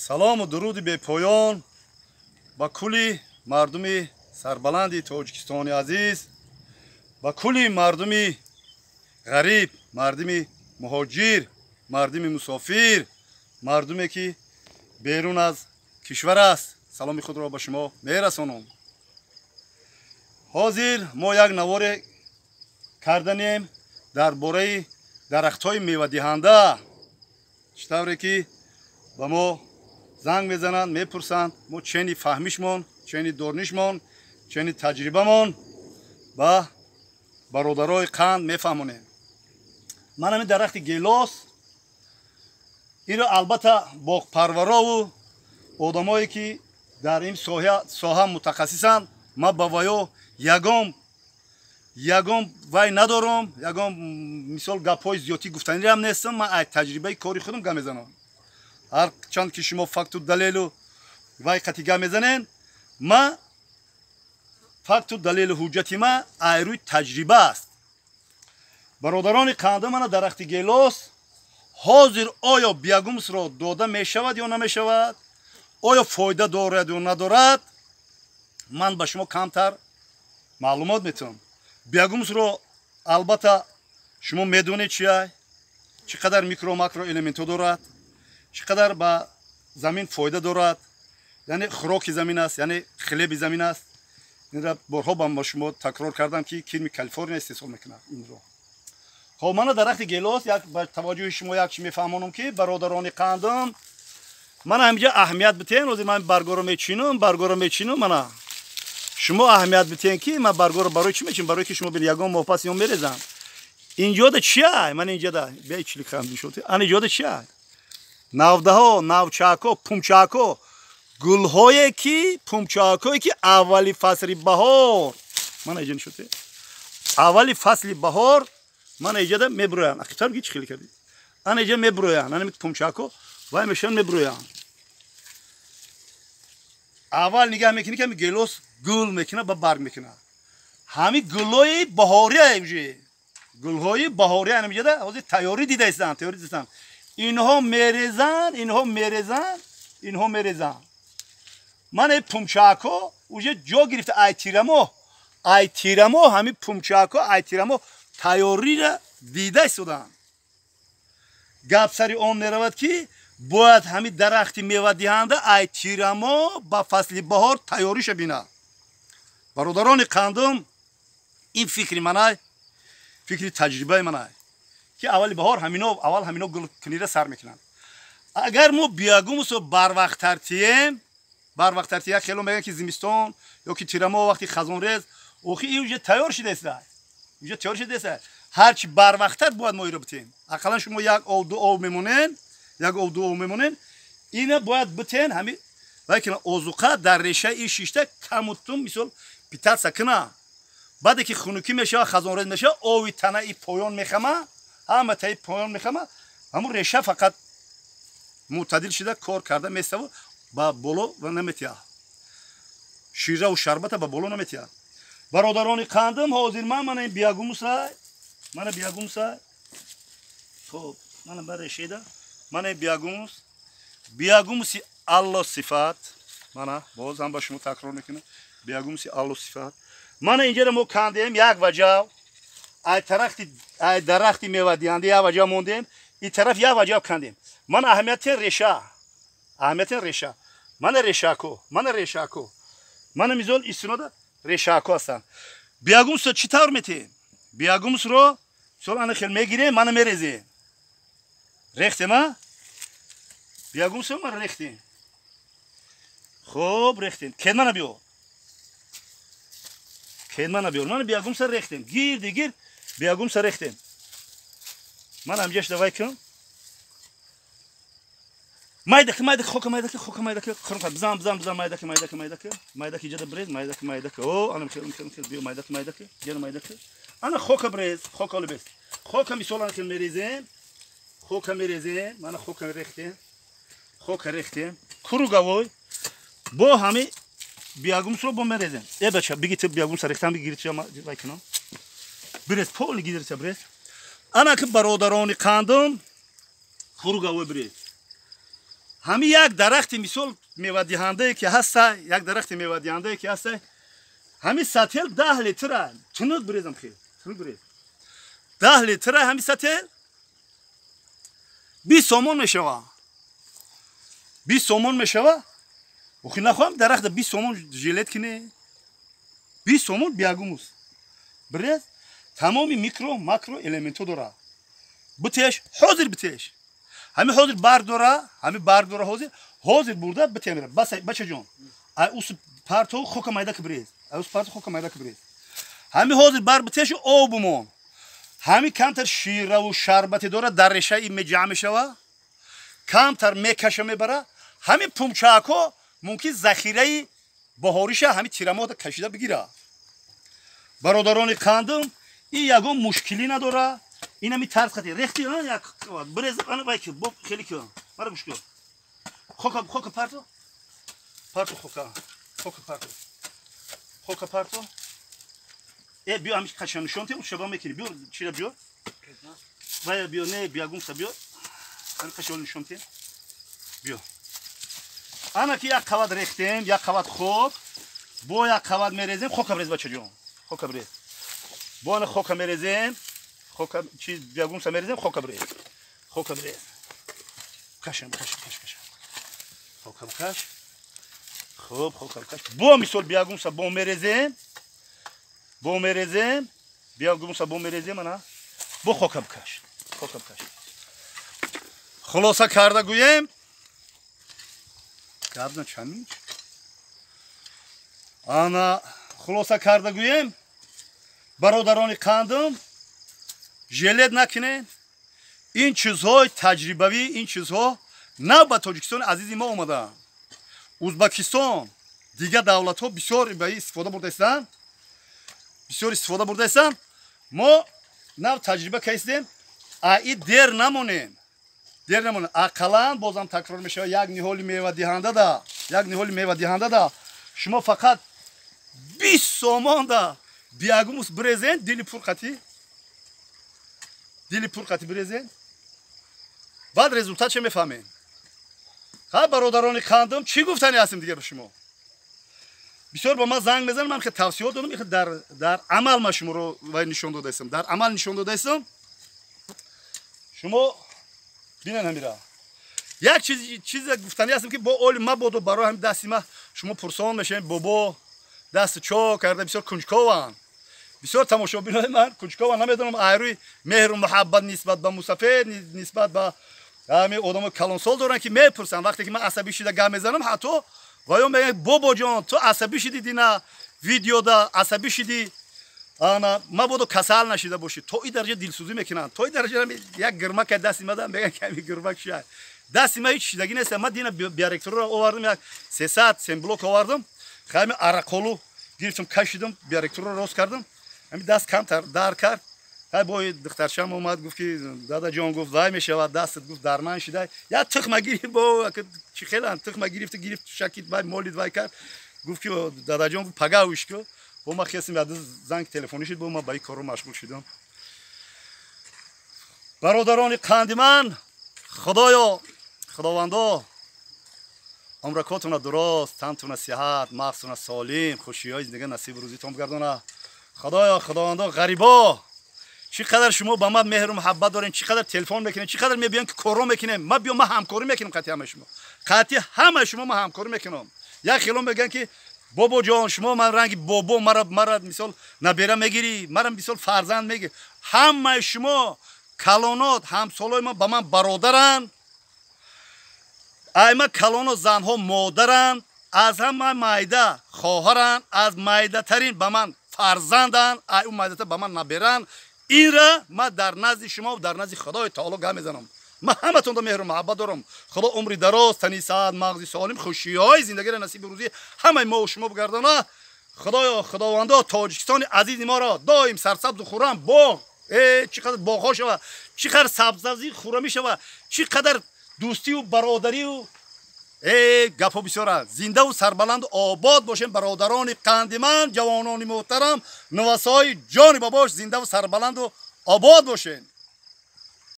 Салому дуруди бепоён ба кулли мардуми сарбаланди Тоҷикистони азиз, ба кулли мардуми ғариб, мардуми муҳоҷир, мардуми мусофир, мардуме ки берун аз кишвар аст. Саломи худро ба шумо мерасонам. Ҳозир мо як наворе карданем дар бораи дарахтҳои мевадиҳанда. Чӣ тавре ки ба мо занг мезананд, мепурсанд, мо чени фаҳмишмон, чени донишмон, чени таҷрибамон ба бародарои қанд мефаҳмонем. Ман ҳамин дарахти гелос инро албатта боғпарварову одамое ки дар ин соҳа мутахассисанд, ман ба ваё ягон вай надорам, ягон мисол гапҳои зиёдтӣ гуфтанирам нестам. Ман аз таҷрибаи кори худам гап мезанам. Ҳар чанд ки шумо факту далелу вай қатӣ гап мезанен, ман факту далелу ҳуҷҷати ман аз рӯи таҷриба аст. Бародарони қанда, мана дарахти гелос ҳозир оё биогумусро дода мешавад ё намешавад, оё фоида дорад ё надорад, ман ба шумо камтар маълумот метавам. Биогумусро албатта шумо медонед чия, чӣ қадар микро макро элементҳо дорад, чӣ қадар ба замин фоида дорад, яъне хӯроки замин аст, яъне хлеби замин аст. Инро борҳо ба шумо такрор кардам, ки кирми Калифорния истеҳсол мекунад инро. Хоб, мана дарахти гелос, як ба таваҷҷӯҳи шумо як чи мефаҳмонам, ки бародарони қандам, мана ҳаминҷа аҳамият битен. Ҳозир ман баргоро мечинам, баргоро мечинам. Мана шумо аҳамият битен, ки ман баргоро барои чӣ мечинам? Барои ки шумо бинед, ягон моҳ пас ино мерезам. Инҷода чия? Ман инҷода биай чилик хам шуд. Ана инҷода чия? Навдаҳо, навчако, пумчако, гулҳое ки пумчакое ки аввали фасли баҳор, мана иҷа нишоте, аввали фасли баҳор мана иҷада мебуроянд. Ақибтар ги, чӣ хеле кардӣ? Ана иҷа мебуроянд, ана пумчако вай мешаванд, мебуроянд. Аввал нигаҳ мекунӣ, ки ҳами гелос гул мекунад, ба барг мекунад. Ҳами гулҳои баҳория, уже гулҳои баҳория ҳамиҷада ҳозир тайёрӣ дидаистанд, тайёрӣ дидаистанд. Инҳо мерезанд, инҳо мерезанд, инҳо мерезанд. Ман ин пумчако уже ҷо гирифта. Ай тирамо, ай тирамо ҳами пумчако ай тирамо тайёрира дида истоданд. Гап сари он меравад, ки бояд ҳами дарахти мевадиҳанда ай тирамо ба фасли баҳор тайёриша бинад. Бародарони қандум, ин фикри манай, фикри таҷрибаи манай, ки аввали баҳор ҳамино аввал ҳамино гулкунира сар мекунанд. Агар мо биогумусо барвақттар тием, барвақттар тием, хело мегӯянд, ки зимистон ё ки тирамо, вақти хазонрез. Охи и уже тайёр шудааст, уже тайёр шудааст. Ҳарчи барвақттар бояд мо иро битем. Ақаллан шумо як ов, ду ов мемонен, як ов, ду ов мемонен, ина бояд битен. Ҳами вайкина озуқа дар решаи ин шишта камутум мисол питаться кина. Баъде ки хунукӣ мешава, хазонрез мешава, ови танаи поён мехама, ҳама таи поён мехама, ҳамун реша фақат мӯътадил шида кор карда меставу ба боло ва наметиҳад, шираву шарбата ба боло наметиҳад. Бародарони қандам, ҳозир ман мана ин биогумуса, мана биогумуса. Хоб, мана ба решеда, мана ин биогумус, биогумуси алло сифат. Мана боз ҳам ба шумо такрор мекунам: биогумуси алло сифат. Мана инҷара мо кандем як ваҷав, ай тарахти, ай дарахти мевадиҳанда як ваҷав мондем, ин тараф як ваҷав кандем. Ман аҳамияти реша, аҳамияти реша, мана решако, мана решако, мана мисол истинода решако ҳастанд. Биогумусро чӣ тавр метиҳем? Биогумусро мисол ана хел мегирем, мана мерезем, рехтем, а биогумусро мана рехтем. Хуб, рехтем. Кедмана биёр, кедмана биёр. Мана биогумуса рехтем, гирди гирд биогумуса рехтем. Мана ҳамҷаш давай кун, майдаки, майдаки, хока майдаки, хока майдаки, хурм бизан, бизан, бизан, майдаки, майдаки, майдаки, майдаки, иҷада брез, майдаки, майдаки. О, ана хел, хел, хел, биё, майдаки, майдаки, ҷана майдаки, ана хока брез, хока оле бес. Хока мисол ана хел мерезем, хока мерезем, мана хока рехтем, хока рехтем круговой. Бо ҳами биогумусро бо мерезем. Э бача, биги, ту биогумуса рехтам, бигири, вай кунам, брез, поли гидирча брез. Ана ки, бародарони қандум, круговой брез. Ҳами як дарахти мисол мевадиҳандае ки ҳаста, як дарахти мевадиҳандае ки ҳаста, ҳами сател 10 литра тунук бирезам, хел тунук бирез, 10 литра ҳами сател 20 сомон мешава, 20 сомон мешава. Охи нахоҳам дарахта 20 сомон жилет кине, 20 сомон биогумус бирез, тамоми микро макро элементҳо дора. Битеш ҳозир, битеш ҳами ҳозир барг дора, ҳами барг дора, ҳозир ҳозир бурда битемира. Бачаҷон, ай ус парто хока майда ки бирез, ай ус парто хока майда ки бирез, ҳами ҳозир барг битешу об бумон, ҳами камтар шираву шарбате дора, дар решаи меҷамъ мешава, камтар мекаша мебара. Ҳами пумчаакҳо мумкин захираи баҳориша ҳами тирамоҳда кашида бигира. Бародарони қандум, ин ягон мушкилӣ надора. Инами тарз хати рехти як бирез, ана вай ки бо хеле ки мара гӯш кун, хока хока парто, парто хока, хока парто, хока парто. Э, биё, ҳами қашан нишон тем, шаба мекунӣ, биё, чира биё, вай биё, не биягумса биё, ҳами қашан нишон тем, биё. Ана ки як қават рехтем, як қават хок, бо як қават мерезем. Хока бирез, бачаҷон, хока бирез, бо ана хока мерезем, хока чиз биягумса мерезем, хока бирез, хока бирез, кашам, кашам, каш, кашам, хока бикаш, хуб, хока бикаш. Бо мисол биягумса бо мерезем, бо мерезем, биягумса бо мерезем, ана бо хока бикаш, хока бикаш. Хулоса карда гӯем, габна чаминч, ана хулоса карда гӯем, бародарони қандум, жалеть накунед. Ин чизҳои таҷрибавӣ, ин чизҳо на ба Тоҷикистони азизи мо омадаанд. Узбакистон, дигар давлатҳо бисёр ба ин истифода бурдаистанд, бисёр истифода бурдаистанд. Мо нав таҷриба кардем, аи дер намонем, дер намонем. Ақаллан, бозам такрор мешавад, як ниҳоли мевадиҳандада, як ниҳоли мевадиҳандада шумо фақат 20 сомонда биогумус бирезен, дили пурқатӣ, дили пурқатӣ бирезен, баъд результат че мефаҳмем. Ха, бародарони қандум, чӣ гуфтани ҳастем дигар ба шумо? Бисёр ба ман занг мезанам, ман хел тавсиёт додам, дар амал ман шуморо вай нишон додаистам, дар амал нишон додаистам. Шумо бинен ҳамира. Як чизе гуфтани ҳастем, ки бо оли мабодо барои ҳами дасти ма шумо пурсон мешавем: бобо дасту чо карда? Бисёр кунҷкованд, бисёр тамошобинои ман кунҷкованд. Намедонам, айрӯи меҳру муҳаббат нисбат ба мусафед, нисбат ба ҳами одамо калонсол доранд, ки мепурсанд. Вақте ки ман асабӣ шида гап мезанам, ҳатто ва ё мегӯянд: бобоҷон, ту асабӣ шидӣ, дина видеода асабӣ шидӣ, ана мабодо касал нашида бошӣ. То ин дараҷа дилсӯзӣ мекунанд, то ин дараҷа як гирмака дасти мада мегӯянд, ки ҳами гирмак шия дасти ма ҳеҷ шидагӣ нест. Ман дина биоректороро овардам, як 300 семблок овардам, ҳами арақолу гирифтам, кашидам, биоректорро рост кардам, ҳами даст камтар дар кард. Ҳай, бо духтарчам омад, гуфт ки дадаҷон, гуфт, вай мешавад дастат, гуфт, дарман шида. Як тухма гирифт, бо чӣ хелан тухма гирифту гирифт, шакид, вай молид, вай кард. Гуфт ки дадаҷон, гуфт, пага уш ку. Бо ма хестем, яд занг телефонӣ шуд, бо ма ба ин корро машғул шудам. Бародарони қанди ман, худоё, худовандо, умракотуна дурост, тантуна сиҳат, мағзтуна солим, хушиҳои зиндагӣ насибу рӯзитон бигардона. Худоё, худовандо, ғарибо, чӣ қадар шумо ба ман меҳру муҳаббат дорем, чӣ қадар телефон мекунем, чӣ қадар мебиём, ки корро мекунем. Ма биём, ман ҳамкорӣ мекунам қатъи ҳамаи шумо, қатъи ҳамаи шумо ман ҳамкорӣ мекунам. Як хело мегӯянд, ки бобоҷон, шумо ман ранги бобо, мара мисол набера мегирӣ, мара мисол фарзанд мегирӣ. Ҳамаи шумо калонот, ҳамсолои ман ба ман бародаранд, айма калоно занҳо модаранд, аз ҳама майда хоҳаранд, аз майдатарин ба ман фарзанданд, ай ӯ майдатар ба ман наберанд. Инра ман дар назди шумо, дар назди Худои таоло гап мезанам. Ман ҳаматонда меҳру муҳаббат дорам. Худо умри дароз, тани саат, мағзи солим, хушиҳои зиндагиро насиби рӯзии ҳамаи мо шумо бигардона. Худоё, худовандо, Тоҷикистони азизи моро доим сарсабзу хуррам, боғ, э, чӣ қадар боғҳо шава, чӣ қадар сабзавзи хуррамӣ шава, чӣ қадар дӯстию бародарию, э, гапҳо бисёр аст. Зиндаву сарбаланду обод бошем, бародарони қанди ман, ҷавонони муҳтарам, нувасои ҷони бобош, зиндаву сарбаланду обод бошем.